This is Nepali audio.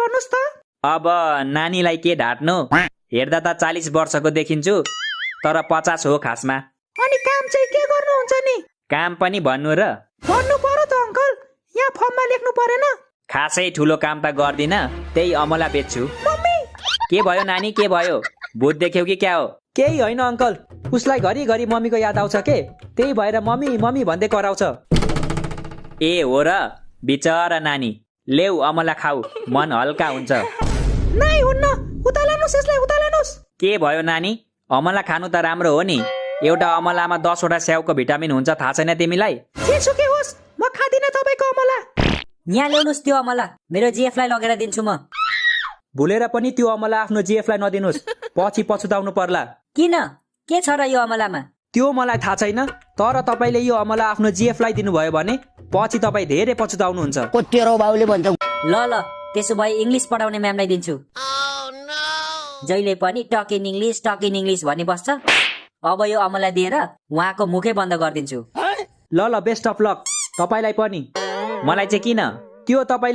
गर्नुस् त। अब नानीलाई के ढाट्नु, हेर्दा त 40 वर्षको देखिन्छु, तर 50 हो खासमा। अनि काम चाहिँ के गर्नुहुन्छ नि? काम पनि भन्नु र? भन्नु पर्यो त अङ्कल, यहाँ फर्ममा लेख्नु परेन? खासै ठुलो काम त गर्दिन, त्यही अमला बेच्छु। मम्मी के भयो नानी, के भयो? भूत देख्यौ कि क्या हो? केही होइन अङ्कल, उसलाई घरिघरि मम्मीको याद आउँछ के, त्यही भएर मम्मी मम्मी भन्दै कराउँछ। ए हो र, बिचरा नानी। लेउ अमला खाऊ, मन हल्का हुन्छ। नै हुन्न, उता लानुस् यसलाई, उता लानुस्। के भयो नानी? अमला खानु त राम्रो हो नि। एउटा अमलामा 10 वटा स्याउको भिटामिन हुन्छ, थाहा छैन तिमीलाई? जेसुकै होस्, म खादिन तपाईको अमला। यहाँ ल्याउनुस् त्यो अमला, मेरो जिएफलाई लगेर दिन्छु म। भुलेर पनि त्यो अमला आफ्नो जिएफलाई नदिनुहोस्, पछि पछुताउनु पर्ला। किन? के छ र यो अमलामा? त्यो मलाई थाहा छैन, तर तपाईँले यो अमला आफ्नो जिएफलाई दिनुभयो भने पछि तपाईँ धेरै पछुताउनुहुन्छ। तेरो बाउले भन्छ। ल ल, त्यसो भए इङ्ग्लिस पढाउने म्यामलाई दिन्छु। जहिले पनि टक इन इङ्ग्लिस भनी बस्छ। अब यो अमला दिएर उहाँको मुखै बन्द गरिदिन्छु। ल ल, बेस्ट अफ लक तपाईँलाई पनि। मलाई चाहिँ किन? त्यो तपाईँ